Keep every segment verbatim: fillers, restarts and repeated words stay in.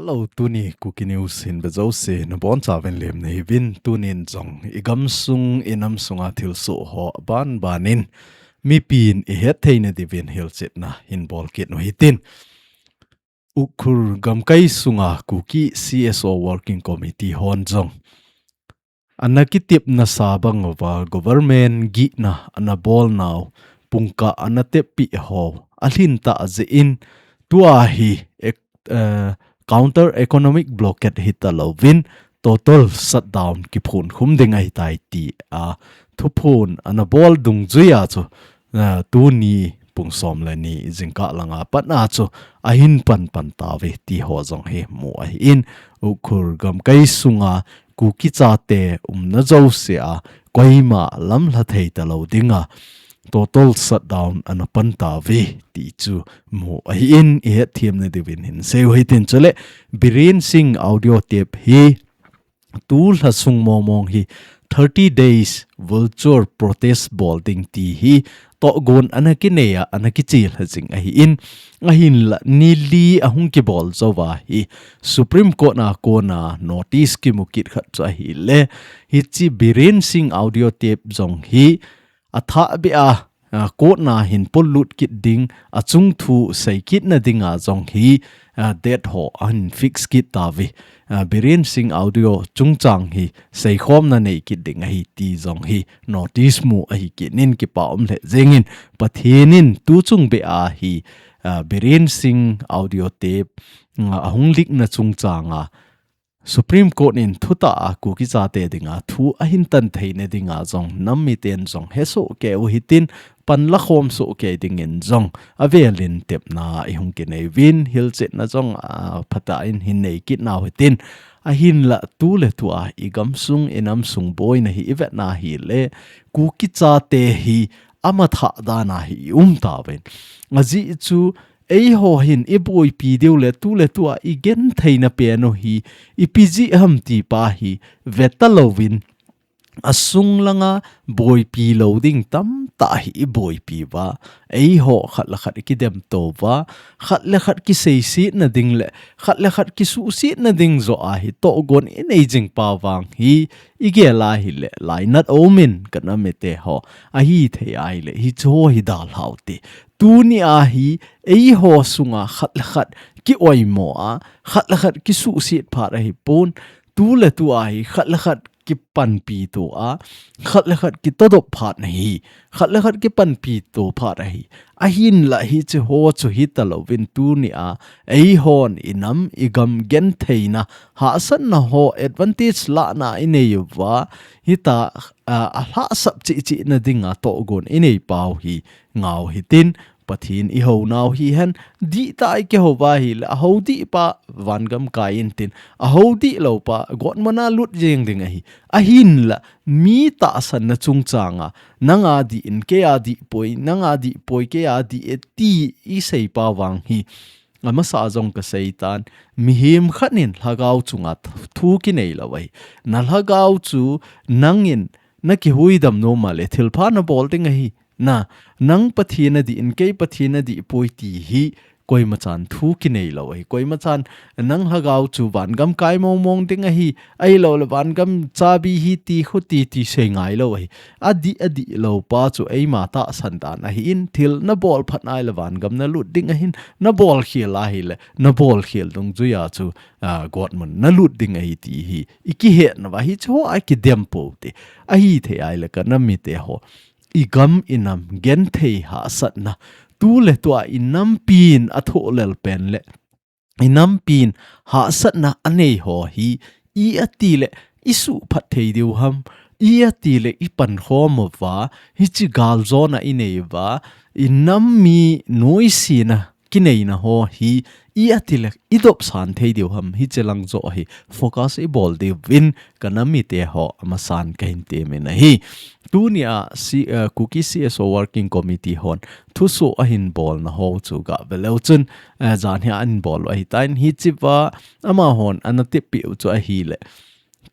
Hello, tuni Kuki News hin ve jouse nabonchauvin lemna hiuvin, tunin jong i gamsung i namsunga thilsoh ho banbanin mipin i hettheina diuvin hilchetna hin bolkit u hitin. Ukhrul gamkai sunga Kuki C S O Working Committee hon jong ana kitepna sa bang uva government gihna ana bolnau pungkah ana teppeh ho alhin tah jeh in tua hi ek-, eh, counter economic blockade hitalouvin total shutdown kiphonkhum ding ahitai tia thuphon ana bol dungjuia chu, eh, tuni pung som le ni jingkah langa patna chu ahin panpan tauve ti ho jong hi mu ahin, Ukhrul gamkai sunga Kuki chate umna jousea koima lamlha thei talou dinga total shutdown ana pan tauve ti chu mu ahin, i hetthem na diuvin hin seiu hitin. Chule Biren Singh audio tape hi tulha sung mong mong hi thirty days virtual protest bol ding ti hi tohgon ana kinei a, ana kichelha jing ahin, ahinla ni li ahung kibol jouva hi Supreme Court a kona notice kimu kit khat chu ahile, hiche Biren Singh audio tape jong hi athah beh a, a, court na hin polut kit ding, achung thu sei kitna dinga jong hi, a, date ho ahin fix kit tauve. A, Biren Singh audio chungchang hi seikhomna nei kit ding ahi ti jong hi notice mu ahi kit in kipa um lheh jengin, Pathen in tuchung beh a hi, a, Biren Singh audio tape, a, ahung leak na chungchanga Supreme Court in thutah a Kuki chate dinga thu ahin tan theina dinga jong nam miten jong hesoh kei u hitin, panla khom soh kei dingin jong avelin tepna i hung kinei uvin, hilchetna jong, a, phatah in hin nei kit nau hitin, ahinla tuletua i gamsung i namsung boina hi i vetna hile, Kuki chate hi amathah dana hi i um tauvin. Ajeh chu eiho hin i boipi diu le tuletua i gentheina pen u hi ipi jeh ham ti pa hi vetalouvin, asung langa boipi lou ding tamtah hi i boipi uva, eiho khat le khat i kidemto uva, khat le khat kiseisetna ding le khat le khat kisuhsetna ding joh a hi tohgon i nei jing pa vang hi i gel a hile lainat aumin ka nam mite ho, ahithei a hile hiche ho hi dalhau te. Tuni a hi eiho sunga khat le khat ki-oimo a, khat le khat kisuhset phat ahipon, tuletua hi khat le khat kipanpi to a, khat le khat kitodop phat ahi, khat le khat kipanpi to phat ahi. Ahinla hiche ho chu hitalouvin tuni a eihon i nam i gam gentheina, hahsatna ho advantage lahna i nei uva, hita, a, alhahsap cheh cheh na dinga tohgon i nei pau hi ngau hitin, Pathen i hounau hihen, dihtah a i kihou uva hile, ahou dih pa vangam kai intin, ahou dih lou pa gotmun a lut jeng ding ahi. Ahinla mi tahsanna chungchanga, nanga dih in, keia dih poi, nanga dih poi, keia dih e ti i sei pa vang hi, amasa jong ka seitan, mihem khat in lhagao chunga thu kinei lou ahi. Na lhagao chu nangin na kihuidam nom a le thilpha na bol ding ahi. Na, nang Pathen a dih in, kei Pathen a dih poi ti hi koima chan thu kinei lou ahi. Koima chan nang lhagao chu vangam kai mong mong ding ahi, ahilou le vangam chabi hi ti khu ti ti sei ngai lou ahi. Adih, adih lou pa chu eima tahsan dan ahin, thil na bol phat nai le vangam na lut ding ahin, na bol khel a hile, na bol khel dungjuia chu, a, gotmun na lut ding ahi ti hi i kihetna uva hiche ho a kidem pou te. Ahithei a hile ka nam mite ho, i gam i nam genthei hahsatna, tuletua i nampin athoh lel pen le i nampin hahsatna anei ho hi, i ati le i suhphat thei diu ham, i ati le i pankhom uva, hiche galjona i nei uva, i nam mi noisena kineina ho hi, i ati le i dopsan thei diu ham, hiche lang joh hi focus i bol diuvin ka nam mite ho amasan ka hin temin ahi. Tunia C-, eh, Kuki C S O Working Committee hon thusoh ahin bolna ho chu ga ve leu chun, eh, jan hi ahin bol u ahitan, hichea amahon ana teppeh u chu ahile,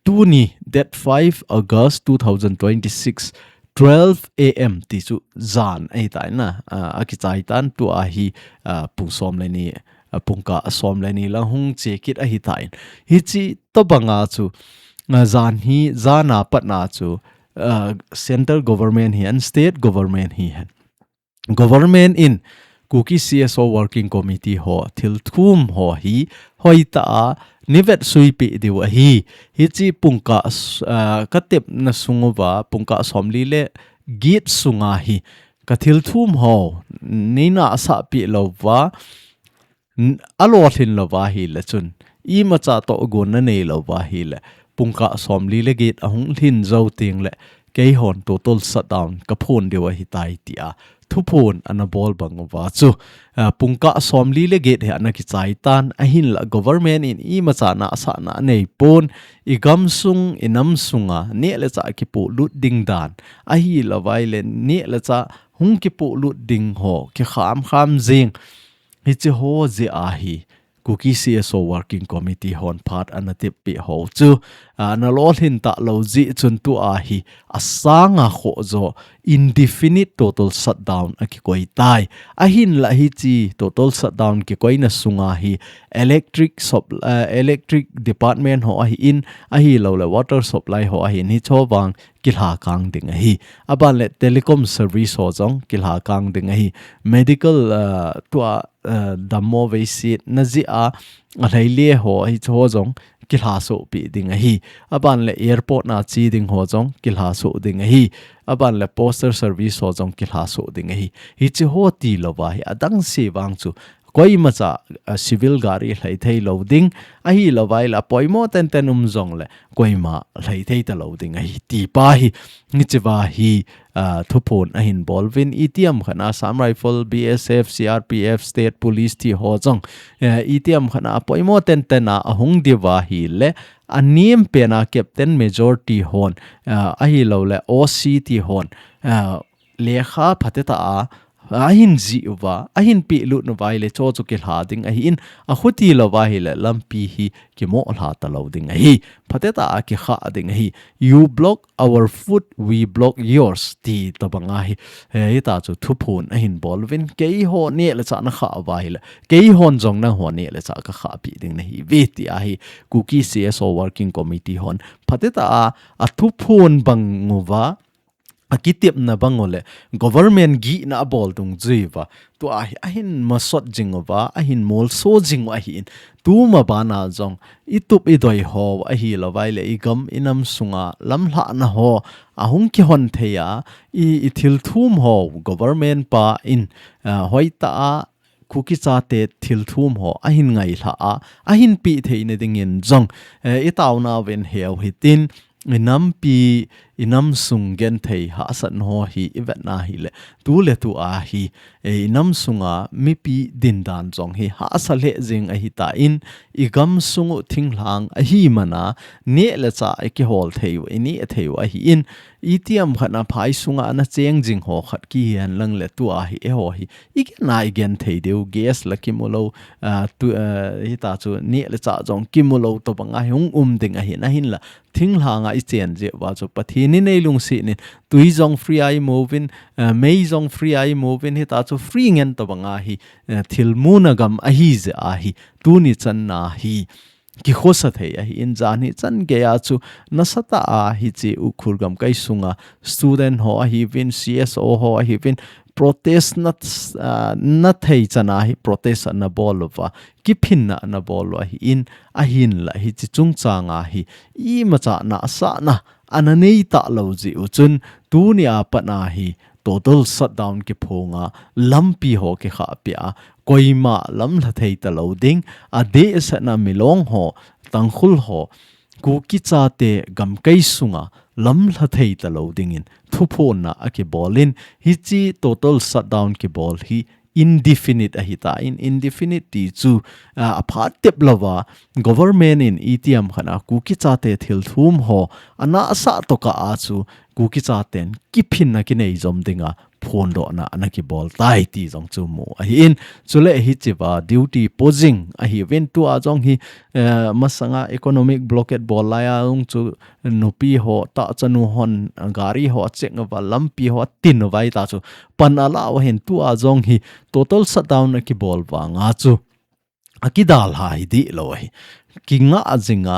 tuni date five August two thousand twenty-six, twelve A M ti chu jan ahitan, ah, akichai tan, tua hi, ah, pung som le ni, ah, pungkah som le ni lang hung che kit ahitan. Hichi tobanga chu, ah, jan hi, jan a patna chu, ah, central government hihen, state government hihen, government in Kuki C S O Working Committee ho thilthum ho hi hoitah a nei vetsuipi diu ahi. Hichi pungkah s-, ah, ka tepna sung uva, pungkah som li le get sunga hi ka thilthum ho nei nahsahpi louva, n-, a lolhin louva ahile chun, imacha tohgon na nei louva ahile, pungkah som li le get ahung lhin jou teng le, keihon total shutdown ka phong diu ahitai tia thuphon ana bol bang uva chu, ah, pungkah som li le get hi ana kichai tan, ahinla government in imacha nahsahna anei pon, i gamsung, i namsunga neh le chah kipolut ding dan, ahilouleh neh le chah hung kipolut ding ho kikham kham jing. Hichi ho jeh a hi Kuki C S O Working Committee hon phat ana teppi ho chu, ah, ana lolhin talou jeh chun tua hi asanga khoh jo indefinite total shutdown akikoi tai. Ahinla hichi total shutdown kikoina sunga hi electric sup-, ah, electric department ho ahin, ahilouleh water supply ho ahin, hicho vang kilhakang ding ahi. Aban le telecom service ho jong kilhakang ding ahi. Medical, ah, tua, ah, dammo veisetna jeh a, alhai le ho hicho jong kilhasohpi ding ahi. Aban le airport na che ding ho jong kilhasoh ding ahi. Aban le postal service ho jong kilhasoh ding ahi. Hichi ho tilouva hi adang se vang chu koimacha, ah, civil gari lhai thei lou ding, ahilouleh poimo tenten um jongle koima lhai thei talou ding ahi ti pa hi, hichi va hi, ah, thuphon ahin bol uvin, itiham khat a Assam Rifle, B S F, C R P F, State Police ti ho jong, eh, itiham khat a poimo tenten a ahung diu ahile, anem pen a Captain Major ti hon, ah, ahilouleh O C ti hon, ah, lekha phatecha a, ahin jih uva, ahin pelut uva ahile, cho chu kilha ding ahin, akhuti louva ahile, lampi hi kimoh lha talou ding ahi. Phatecha a kikha ding ahi. "You block our food, we block yours," ti tobang ahi. Hitia chu thuphon ahin bol uvin, keiho neh le chah na khah uva ahile, keihon jong nangho neh le chah ka khahpi ding nahiuve ti ahi. Kuki C S O Working Committee hon phatecha a, athuphon bang uva, akitepna bang u le government gihna abol dungjui uva, tua hi ahin masot jing uva, ahin molso jing u ahin, tuma bana jong itup idoi ho ahilouleh i gam i nam sunga lamlhahna ho ahung kihon thei a, i, i thilthum ho government pa in, ah, hoitah a Kuki chate thilthum ho ahin ngailha a, ahin pe theina dingin jong, eh, i taona uvin heu hitin, i nampi, i namsung genthei hahsatna ho hi i vetna ahile, tu le tu a hi, eh, i namsunga mipi dindan jong hi hahsa lheh jing ahitan, i gamsung u thinglhang ahi mana, neh le chah i kihol thei u, i neh thei u ahin, itiham khat a phai sunga ana cheng jing ho khat kihen lang le tua hi, eiho hi i gen a i gen thei diu, gas la kimu lou, ah, tu, ah, hitia chu neh le chah jong kimu lou tobang a hi hung um ding ahin, ahinla thinglhang a i chen jeh uva chu Pathen in eilungset in, tui jong free a i mu uvin, ah, mei jong free a i mu uvin, hitia chu free ngen tobang a hi, ah, thil muna gam ahi jeh a hi, tuni channa hi kikhosa thei ahin, jan hi chan gei a chu nasatah a hichi Ukhrul gamkai sunga student ho ahiuvin, C S O ho ahiuvin, protest na, ah, na thei chan a hi protest ana bol uva, kiphinna ana bol u ahin, ahinla hichi chungchang a hi imacha nahsahna ana nei talou jeh u chun, tuni a pat a hi total shutdown kiphong a, lampi ho kikhahpi a, koima lamlha thei talou ding, adehset a Milong ho, Tangkhul ho, Kuki chate gamkai sunga lamlha thei talou dingin thuphonna akibol in, hichi total shutdown kibol hi indefinite ahitan, indefinite ti chu, ah, aphat tep louva, government in itiham khat a Kuki chate thilthum ho anahsah tokah a chu Kuki chaten kiphinna kinei jom dinga phondohna ana kibol tai ti jong chu mu ahin. Chule hichi va duty po jing ahiuvin, tua jong hi, eh, masanga economic blockade bol lai a jong chu nupi ho, tahchanu hon gari ho a check uva, lampi ho a tin uva, hitia chu pan ala u ahin, tua jong hi total shutdown akibol vang a chu akidalha hi dih lou ahi. Kinga jinga,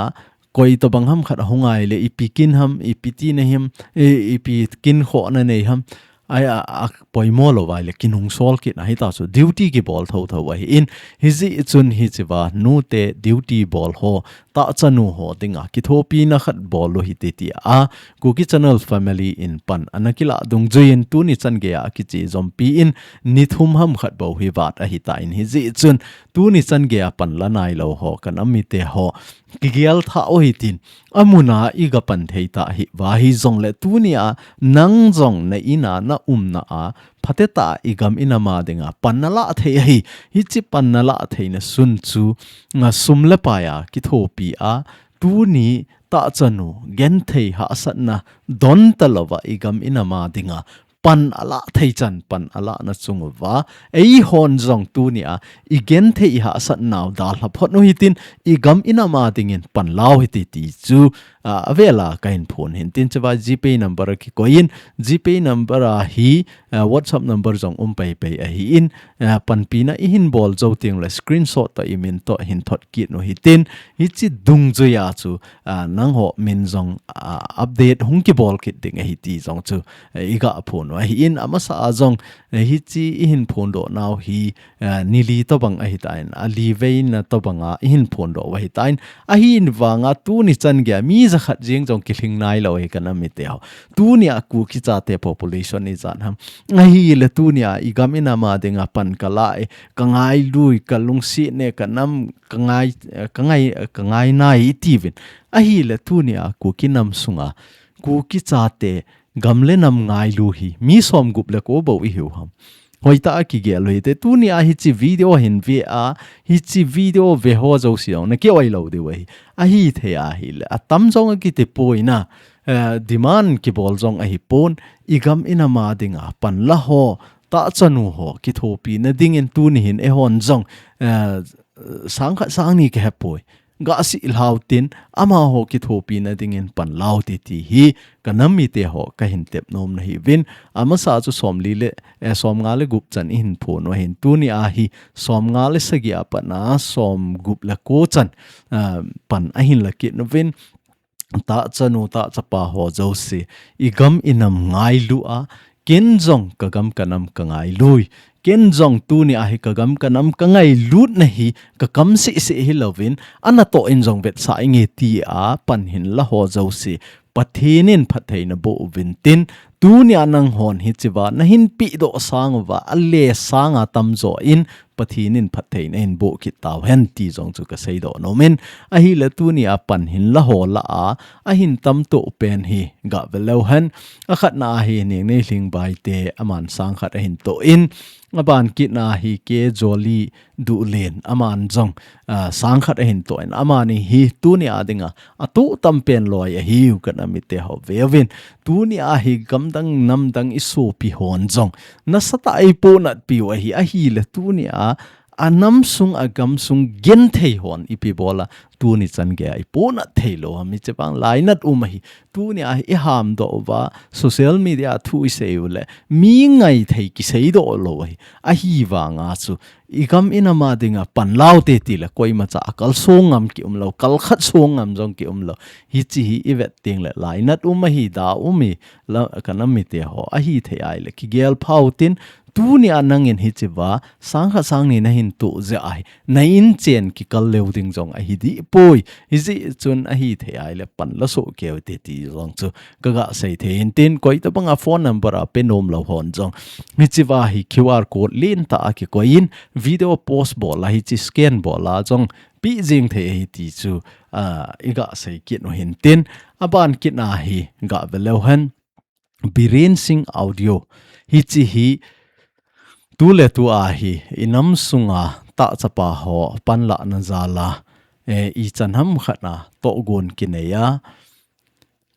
koi tobang ham khat ahung ahile, ipi kin ham, ipi tina ham, i, ipi kin khohna nei ham, ai, a, a poimo lou ahile, kinungsol kit ahi ta chu, duty kibol thotho ahi in, hijeh chun hichea, nute duty bol ho, tahchanu ho dinga, kithopina khat bol u hite tia, Kuki Channel family in pan ana kilah dungjuiyin tuni chan geia kichejompi in, ni thum ham khat bou hi vat ahitan hijeh chun, tuni chan geia pan la nailou ho, ka nam mite ho, kigel tha u hitin, amuna iga pan thei ta hiuva hijongle tunia, nang jong na ina na umna a, phatecha igam inam a dinga pan nalah thei ahi, hiche pan nalah theina sun chu, nga sum le paia kithopi a, tuni tahchanu genthei hahsatna don talouva igam inam a dinga pan alah thei chan pan alahna chung uva, eihon jong tunia, igenthei ihahsatnau dalha phot u hitin, igam inam a dingin pan la u hite ti chu, a, avela kahin phon hintin chua GPay number kikoiyin, GPay number a hi, a, WhatsApp number jong um peipei ahin, a, panpina ihin bol jou tengle screenshot toh imin toh hin thot kit u hitin, hiche dungjuia chu, a, nangho min jong, a, update hung kibol kit ding ahi ti jong chu, a, iga phon u ahin amasa a jong, a, hiche ihin phondoh nau hi, a, ni li tobang ahitan, ali veina tobanga ihin phondoh u ahitan, ahivanga tuni chan geia mi jakhat jeng jong kilhing nailou ahi ka nam mite ho. Tunia Kuki chate population ijat ham. Ahile tunia igam inam a dinga pan kalah e, ka ngailui, ka lungset e, ka nam, ka ngai, ka ngai, ka ngai nai itiuvin. Ahile tunia Kuki nam sunga, Kuki chate gam le nam ngailu hi, mi somgup le ko bou ihiu ham. Hoitah a kigel u hite, tunia hiche video hin ve a, hiche video ve ho jouse jong na ki-oi lou diu ahi. Ahithei ahile, atam jong akiti poi na, eh, demand kibol jong ahipon, igam inam a dinga pan la ho, tahchanu ho, kithopina dingin tuni hin eihon jong, eh, sang khat sang ni kahe poi. Gah sih lhau tin, amaho kithopina dingin pan la u hite ti hi, ka nam mite ho kahin tep nom nahiuvin, amasa chu somli le, eh, somnga le gup chan ihin phon u ahin tunia hi, somnga le sagi a pat a, somgup le ko chan, ah, pan ahin la kit uvin, tahchanu, tahchapa ho jouse, igam inam ngailu a, ken jong ka gam ka nam ka ngailui. Ken jong tunia hi ka gam ka nam ka ngailutna hi ka kam seh seh hilouvin, anatoh in jong vetsah inge tia pan hin la ho jouse, Pathen in phattheina boh uvin tin, tunia nanghon hichea nahin pehdoh sang uva, ale sanga tamjo in, Pathen in phattheina hin boh kit tauhen ti jong chu ka seidoh nom in, ahile tunia pan hin la ho lah a, ahin tamtoh pen hi ga ve leu hen, akhatna a hi Nengnei Lhingbai te aman sang khat ahin toh in, aban kitna hi K Jolly Duhlen aman jong, ah, sang khat ahin toh in, amani hi tunia dinga, atoh tam pen loi ahiu ka nam mite ho veuvin, tunia hi gamdang namdang isopi hon jong, nasatah a eipohnat piu ahi, ahile tunia, anam sung, agam sung genthei hon ipi bol a, tuni chan geia ipohnat thei lou ham, hiche vang lainat um ahi, tunia hi ihamdoh uva, social media thu isei u le, mi ngaithei kiseidoh lou ahi, ahivanga chu, igam inam a dinga pan la u hite tile, koimacha akalsong ngam ki um lou, kalkhat song ngam jong ki um lou, hiche hi ivet tengle, lainat um ahi, da um hi, la, ka nam mite ho, ahithei ahile, kigel pha u tin, tunia nangin hichea, sang khat sang ni nahin toh jeh ahi, na inchen kikal leu ding jong ahi dih poi, hijeh chun ahithei ahile pan la soh kei u hite ti jong chu, ka ga sei thei hintin, koi tobanga phone number a pe nom lou hon jong, hichea hi Q R code lentah a kikoi in, video post bol a hiche scan bol a jong, pe jing thei ahi ti chu, ah, iga sei kit u hintin, aban kitna hi ga ve leu hen. Biren Singh Audio. Hiche hi tuletu a hi inam sunga tahchapa ho panlahna jal a, eh, ichan ham khat a tohgon kinei a,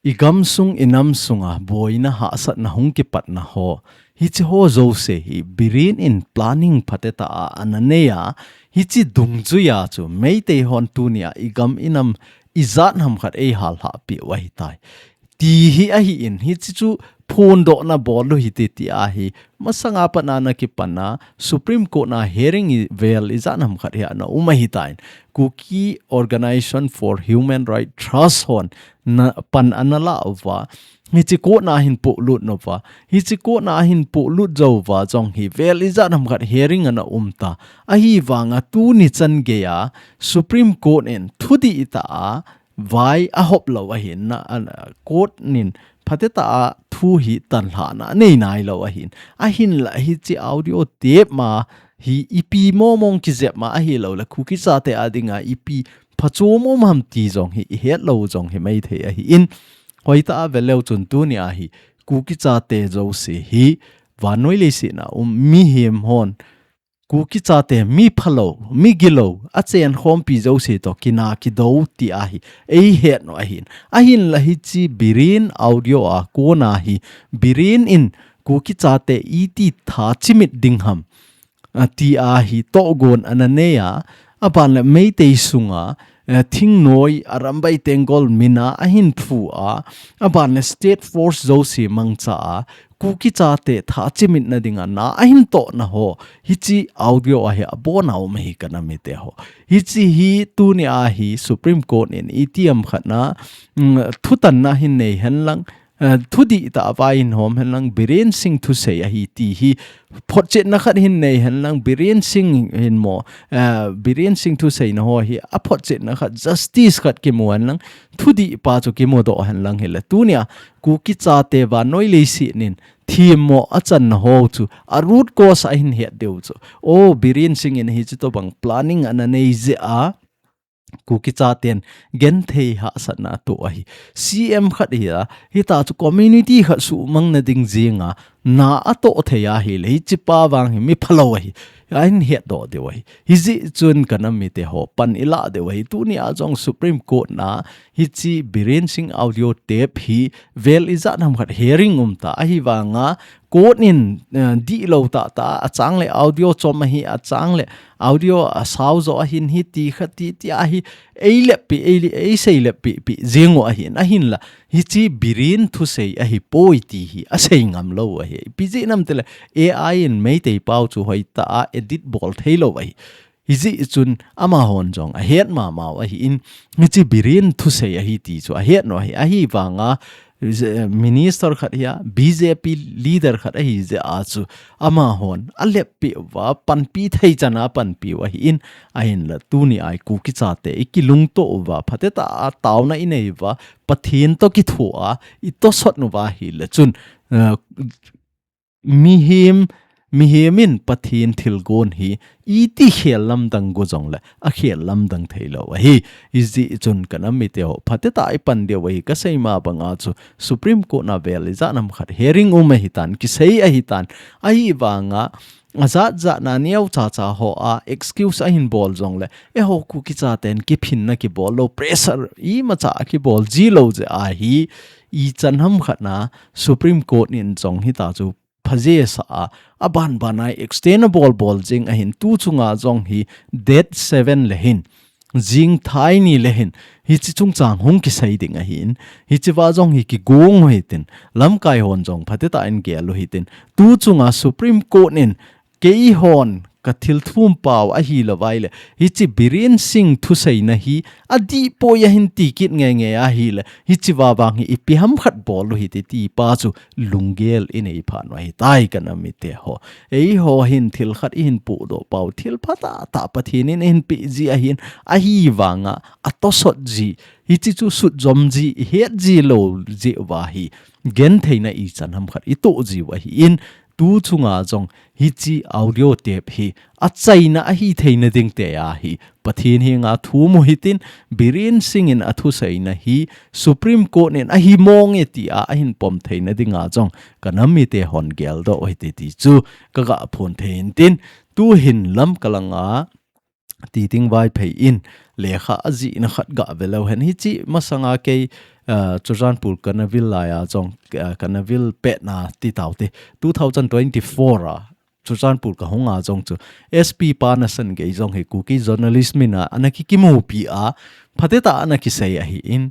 igam sung inam sunga boina hahsatna hung kipatna ho, hiche ho jouse hi Biren in planning phatecha a ana nei a, hiche dungjuia chu Meitei hon tunia igam inam ijat ham khat eihallhah peh u ahitai, ti hi ahin, hiche chu phondohna bol u hite ti ahi. Masanga pat ana kipan a Supreme Court na hearing i vel ijat ham khat hi ana um ahitan. Kuki Organization for Human Rights Trust hon na pan ana la uva. Hiche court na hin polut uva. Hiche court na hin polut jou uva jong hi vel ijat ham khat hearing ana um ta. Ahivanga tuni chan geiya Supreme Court in thudih tah a vai ahop lou ahin na, ana, court nin phatetah a thu hi tanlhahna anei nailou ahin. Ahinla hiche audio tape ma hi ipi mong mong kijep ma ahilou le Kuki chate a dinga ipi phachom um ham ti jong hi ihet lou jong hi maithei ahin. Hoitah a veleu chun tuni a hi Kuki chate jouse hi vannoi leiset na um mihem hon Kuki chate mi phalou, mi gilou, achen khompi jouse toh kina kidou ti ahi, eihet u ahin. Ahinla hiche Biren audio a kona hi, Biren in Kuki chate iti tha chimit ding ham, a, ti ahi tohgon ana nei a, aban le Meitei sunga, eh, thingnoi Arambai Tenggol mina ahin phu a, aban le State Force jouse mangcha a, Kuki chate tha chimitna dinga na ahin tohna ho, hiche audio a hi abon a um ahi ka nam mite ho. Hiche hi tuni a hi Supreme Court in iti ham khat na, mm, thutanna hin nei henlang, eh, thudih tah a vai hin hom henlang, Biren Singh thusei ahi ti hi photchetna khat hin nei henlang, Biren Singh hin mo, eh, Biren Singh thuseina ho hi aphotchetna khat, justice khat kimu henlang, thudih pa chu kimudoh henlang hile. Tuni a Kuki chate vannoi leiset nin themmo achanna ho chu a root cause ahin het diu chu. O, Biren Singh in hiche tobang planning ana nei jeh a Kuki chaten genthei hahsatna atoh ahi. C M khat hi a, hita chu community khat suhmang na ding jenga na atoh thei ahile, hiche pa vang hi mi phalou ahi. Ahin hetdoh diu ahi. Hijeh chun ka nam mite ho pan ilah diu ahi. Tuni a jong Supreme Court na hiche Biren Singh audio tape hi vel ijat ham khat hearing um ta. Ahivanga court in, eh, dihlou tah tah a, achang le audio chom ahi, achang le audio asao jo ahin hiti khati ti ahi, eileppi, ei, eiseileppi, pi jeng u ahin, ahinla, hiche Biren thusei ahipoi ti hi asei ngam lou ahi. Ipi jeh ham itile A I in Meitei pao chu hoitah a edit bol theilou ahi. Hijeh chun amahon jong ahet mama u ahin, hiche Biren thusei ahi ti chu ahet u ahi, ahivanga, eh, minister khat hi a, B J P leader khat ahi jeh a chu amahon aleppeh uva, panpi thei chan a panpi u ahin, ahinla tuni a i Kuki chate i kilungto uva, phatetah a taona i nei uva, Pathen toh kitho a i tosot uva ahile chun, eh, mihem, mihem in Pathen thilgon hi iti khel lamdang go jongle akhel lamdang theilou ahi. Hijeh chun ka nam mite ho, phatetah a i pan diu ahi, kasei ma banga chu Supreme Court na vel ijat ham khat hearing um ahitan, kisei ahitan. Ahivanga ajat jat na neocha cha ho a excuse ahin bol jongle, eiho Kuki chaten kiphinna kibol lou, pressure imacha kibol ji lou jeh ahi, ichan ham khat na Supreme Court in jong hita chu phajesah a, aban ban a extend abol bol jing ahin, tu chunga jong hi date seven le hin, jing thai ni le hin, hiche chungchang hung kisei ding ahin, hiche va jong hi kigong u hitin, lamkai hon jong phatetah in gel u hitin, tu chunga Supreme Court in keihon ka thil thum pau ahilou vaile, hiche Biren Singh thuseina hi adih poi ahin ti kit ngei ngei ahile, hiche va vang hi ipi ham khat bol u hite ti pa chu lunggel i nei phat u ahitai ka nam mite ho. Eiho hin thil khat i hin pohdoh pau, thil phatah tah Pathen in ahin peh ji ahin, ahivanga atosot ji, hiche chu sut jom ji, i het ji lou jeh uva hi gentheina ichan ham khat i toh ji u ahin, tu chunga jong hiche audio tape hi achaina ahi theina ding tia hi Pathen henga thum u hitin, Biren Singh in athuseina hi Supreme Court in ahi mong e tia ahin pom theina dinga jong ka nam mite hon geldoh u hite ti chu ka ga phon thei intin, tu hin Lamka langa Titing Vaiphei in lekha ajihna khat ga velou hen. Hiche masanga kei, ah, Churachandpur kana vil laiya jong, ah, kana vil petna ti taute. Two thousand twenty-four a Churachandpur kahung a jong chu S P pa nasan gei jong hi Kuki journalist min a ana kikimupi a, phatecha ana kisei ahin,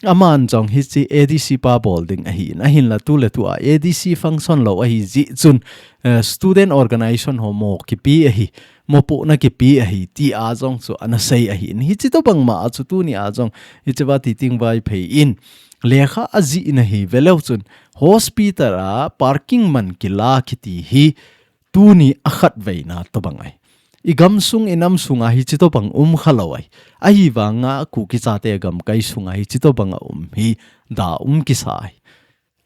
aman jong hiche A D C pa bol ding ahin, ahinla tuletua A D C function lou ahi jeh chun, eh, student organization ho mo kipe ahi, mopohna kipe ahi, tia jong chu ana sei ahin. Hiche tobang ma a chu tunia jong, hichea Titing Vaiphei in lekha ajihna hi veleu chun, hospital a parking man kila kiti hi tuni a khatveina tobang ahi. I gamsung i namsung a hiche tobang um khalou ahi. Ahivanga Kuki chate gamkai sunga hiche tobang a um hi da um kisa ahi.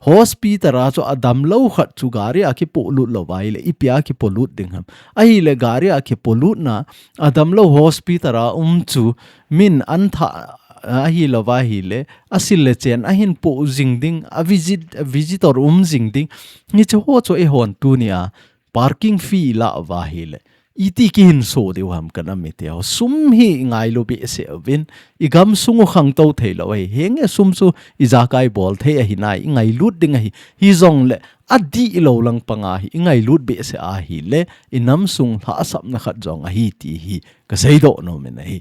Hospital a chu adamlou khat chu gari a kipolut lou ahile, ipi a kipolut ding ham. Ahile gari a kipolutna, adamlou hospital a um chu min antha ahilou ahile, asil le chen ahin po jing ding, a visit, a visitor um jing ding. Hiche ho chu eihon tunia parking fee la uva ahile, iti kihinso diu ham kana mite ho. Sum hi ngailu behseh uvin, i gamsung u khangtou theilou ahi. Henge sum chu ijakai bol thei ahi nai, i ngailut ding ahi. Hijongle adihlou lang panga hi i ngailut behseh ahile, i namsung lhahsamna khat jong ahi ti hi kaseidoh nom in ahi.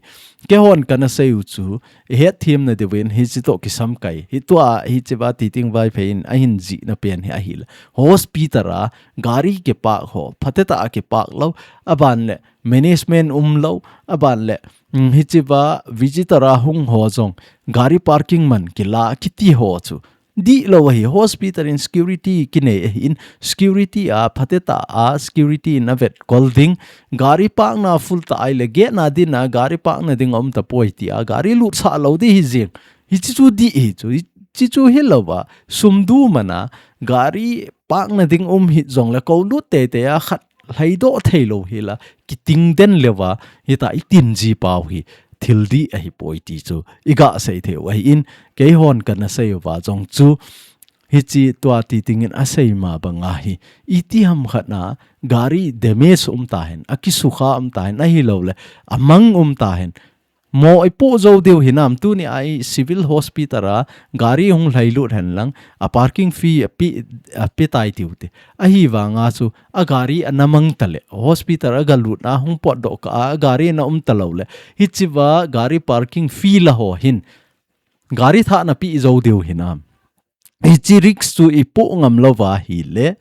Keihon kana sei u chu, i hetthem na diuvin hiche toh kisamkai. Hitua hichea Titing Vaiphei in ahin jihna pen hi ahile, hospital a gari kipark ho, phatecha a kipark lou, aban le management umlou, aban le, mm, hichea visitor a hung ho jong, gari parking man kila kiti ho chu dihlou ahi. Hospital in security kinei ahin, security a phatecha a security in avetkol ding, gari parkna full ta ahile, gate na dinga gari parkna ding aum tapoi tia gari lutsah lou di hi jing. Hiche chu dih hi chu, hiche chu hilouva, sum du mana, gari parkna ding um hih jongle, kou lut teitei a khat lhaidoh theilou hila, kiting den leuva, hitia i tin ji pau hi, thil dih ahipoi ti chu, i gasei thei u ahin, keihon kana sei uva jong chu, hiche tua Titing in asei ma banga hi, iti ham khat na, gari damage um tahen, akisukha um tahen, ahilouleh, amang um tahen, mo i po jou diu hinam, tunia i civil hospital a gari hung lhailut hen lang, a parking fee ape, ape tai tiu te. Ahivanga chu a gari ana mang tale, hospital a galut a hung potdoh kah a, a gari ana um talou le, hichea gari parking fee la ho hin, gari thahna pe jou diu hinam. Hiche risk chu i po ngam louva ahile,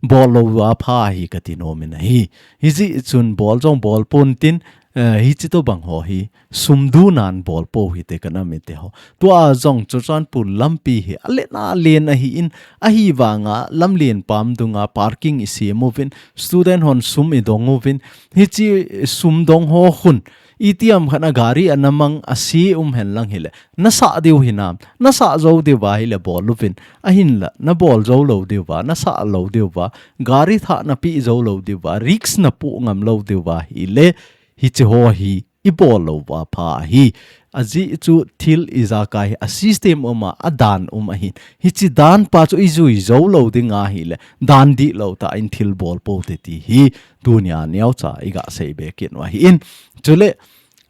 bol louva pha ahi kati nom in ahi. Hijeh chun bol jong bol pon tin, eh, hiche tobang ho hi, sum du nan bol pou hite kana mite ho. Tua jong Churachandpur lampi hi, alen alen ahin, ahivanga lamlen pam dunga parking i sem uvin, student hon sum i dong uvin, hiche sum dong ho khun, iti ham khat na gari ana mang a se um hen lang hile, na sah diu hinam, na sah jou diuva ahile bol uvin, ahinla, na bol jou lou diuva, na sah lou diuva, gari thahna pe jou lou diuva, risk na po ngam lou diuva ahile, hiche ho hi i bol louva pha ahi. Ajeh chu thil ijakai hi, a system um a, a dan um ahin. Hiche dan pa chu i jui jou lou ding ahile, dan dihlou tah in thil bol pou te ti hi, tunia neocha i gasei be kit u ahin. Chule,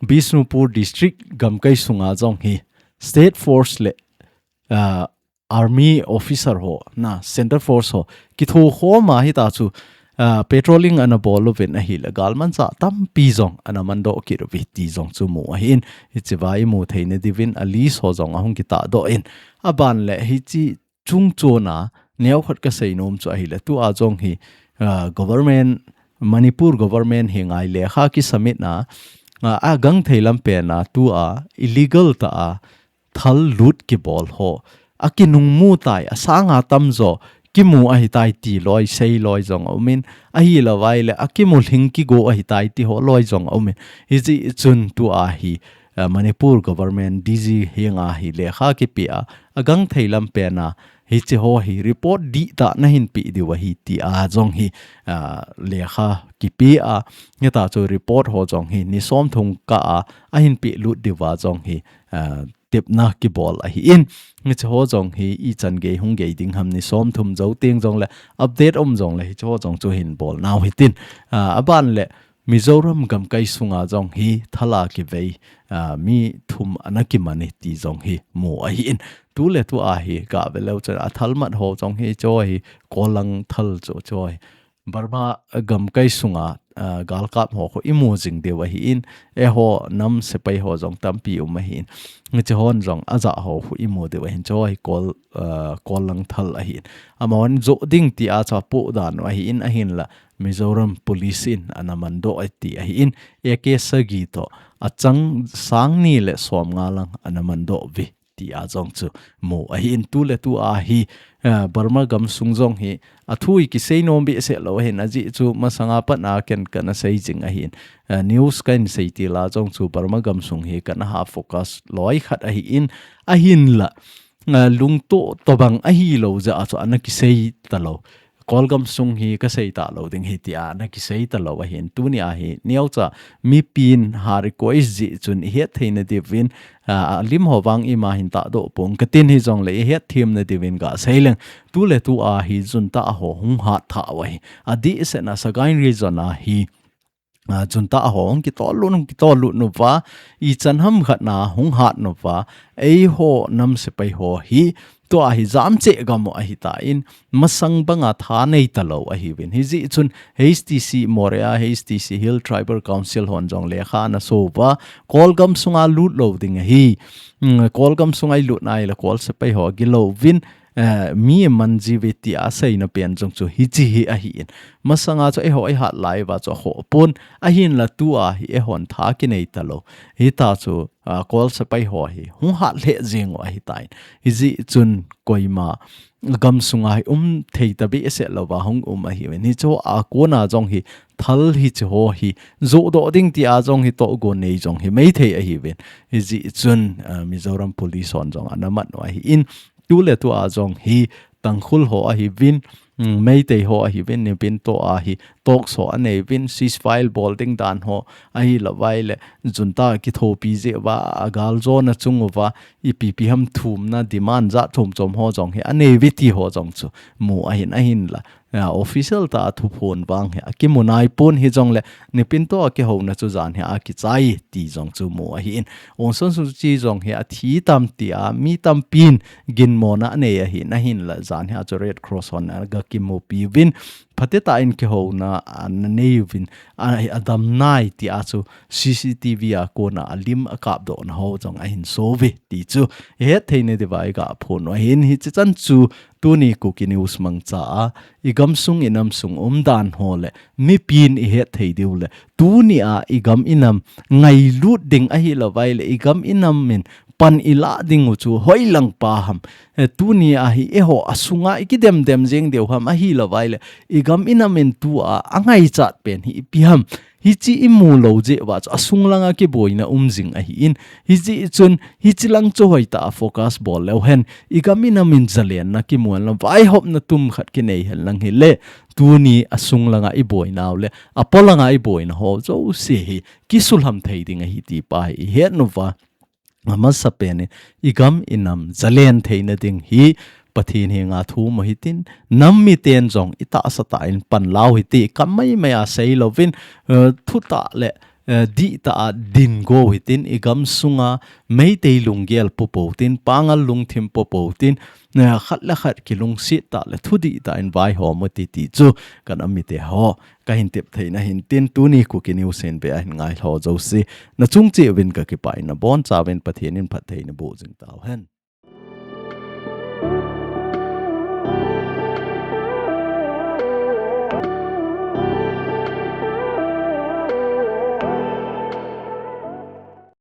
Bishnupur District gamkai sunga jong hi, State Force le, ah, Army officer ho, na, Central Force ho, kithokhom a hitia chu, ah, patrolling ana bol uvin ahile, galmanchah tampi jong ana mandoh kit uve ti jong chu mu ahin, hichea i mu theina diuvin a list ho jong ahung kitahdoh in, aban le hiche chungchon a, neokhat kasei nom chu ahile, tua jong hi, ah, government, Manipur government henga lekha kisubmit na, ah, agangthei lam pen a, tua illegal tah a, thal lut kibol ho, akinungmu tai, asanga tamjo kimu ahitai ti loi, sei loi jong aumin, ahilou ahile, akimu lhing kigo ahitai ti ho loi jong aumin. Hijeh chun tua hi, ah, Manipur government D G henga hi lekha kipe a, agangthei lam pen a, hiche ho hi report dihtah nahin pe diu ahi tia jong hi, ah, lekha kipe a, hitia chu report ho jong hi ni somthum kah a, ahin pelut diuva jong hi, ah, tepna kibol ahin. Hiche ho jong hi ichan gei hung gei ding ham ni somthum jou teng jongle update um jongle hiche ho jong chu hin bol nau hitin. Ah, aban le Mizoram gamkai sunga jong hi thal a kivei, ah, mi thum ana kiman e ti jong hi mu ahin. Tuletua hi gave leu chun a thal mat ho jong hi cho hi kolang thal cho cho hi Burma gamkai sunga, ah, galkap ho khu imu jing diu ahin, eiho nam sepai ho jong tampi um ahin, hiche hon jong ajah ho khu imu diu ahin, chu hi Kol, ah, Kol lang thal ahin. Amahon joh ding tia chu apoh dan u ahin, ahinla Mizoram Police in ana mandoh e ti ahin, A K sagi toh achang sang ni le som nga lang ana mandoh uve tia jong chu mu ahin, tu le tu a hi, ah, Burma gamsung jong hi athu hi kisei nom behseh lou ahin, ajeh chu masanga pat a ken kana sei jing ahin, ah, news kahin sei til a jong chu Burma gamsung hi kana ha focus loi khat ahin, ahinla, ah, lungtoh tobang ahilou jeh a chu ana kisei talou. Kol gamsung hi kasei talou ding ahi tia ana kisei talou ahin, tuni a hi neocha mipin ha request jeh chun ihet theina diuvin, ah, alim ho vang ima hin tahdoh ponge katin, hijongle ihet themna diuvin gasei leng, tu le tu a hi junta ho hung hat tha u ahi. Adehset a Sagaing region a hi, ah, junta ho hung kitol lut, hung kitol lut uva, ichan ham khat na hung hat uva, eiho nam sepai ho hi, tua hi jamcheh gam u ahitan, masang banga tha nei talou ahiuvin. Hijeh chun H T C Moreh a, H T C Hill Tribal Council hon jong lekha ana so uva, Kol gamsunga lut lou ding ahi. Hmm, Kol gamsunga ilut nai le Kol sepai ho agilou uvin, eh, mi aman jiuve tia aseina pen jong chu hiche hi ahin. Masanga chu eiho ihat lai uva chu akhoh pon, ahinla tu a hi eihon tha kinei talou. Hita chu, ah, Kol sepai ho hi hung hat lheh jeng u ahitan. Hijeh chun koima gamsunga hi um thei ta behseh louva hung um ahiuvin. Hiche ho a kona jong hi thal hiche ho hi johdoh ding tia jong hi tohgon nei jong hi mei thei ahiuvin. Hijeh chun, ah, Mizoram Police hon jong ana man u ahin, tu le tu a jong hi Tangkhul ho ahiuvin, um, Meitei ho ahiuvin, nipinto a hi talks ho anei uvin, ceasefire bol ding dan ho, ahilouva ile junta kithopi jeh uva, agal jona chung uva, ipi ipi ham thumna demand jat chom chom ho jong hi anei uve ti ho jong chu mu ahin, ahinla, ah, official tah a thuphon vang hi akimu nai pon, hijongle nipinto a kihouna chu jan hi akichai ti jong chu mu ahin. Aung San Suu Kyi jong hi athi tam tia mi tampin ginmona anei ahin, ahinla jan hi a chu Red Cross hon aga kimupi uvin, phatetah in kihouna ana nei uvin, a, adam nai tia chu C C T V a kona alim akapdohna ho jong ahin so uve ti chu ihet theina diuva iga phon u ahin. Hiche chan chu tuni Kuki News mangcha a, igamsung inamsung umdan ho le mipin ihet thei diu le, tuni a igam inam ngailut ding ahilouva ile igam inam in pan ilah ding u chu hoilang pa ham. Eh, tuni a hi eiho asunga ikidem dem jeng diu ham, ahilouva ile igam inam in tu a angaichat pen hi ipi ham. Hiche imu lou jeh uva chu asung langa kiboina um jing ahin. Hijeh chun hiche lang chu hoitah a focus bol leu hen, igam inam in zalenna kimu hen lang, vaihopna tum khat kinei hen lang hile, tuni asung langa iboinau le apolanga iboina ho jouse hi kisulham thei ding ahi ti pa hi ihet uva. Amasapen in igam inam zalen theina ding hi Pathen henga thum u hitin, nam miten jong itahsa tah in pan lau hite, kam maimai a sei louvin, eh, thutah le, eh, dihtah a din go hitin, igam sunga Meitei lunggel popo tin, Pangal lungthim popo tin, eh, khat le khat kilungset tah le thudih tah in vaihom u hite ti chu ka nam mite ho kahin tep theina hin tin, tuni Kuki News hin ve ahin ngailhah jouse, nachung cheh uvin kakipah in, nabonchauvin Pathen in phatthei naboh jing tauhen.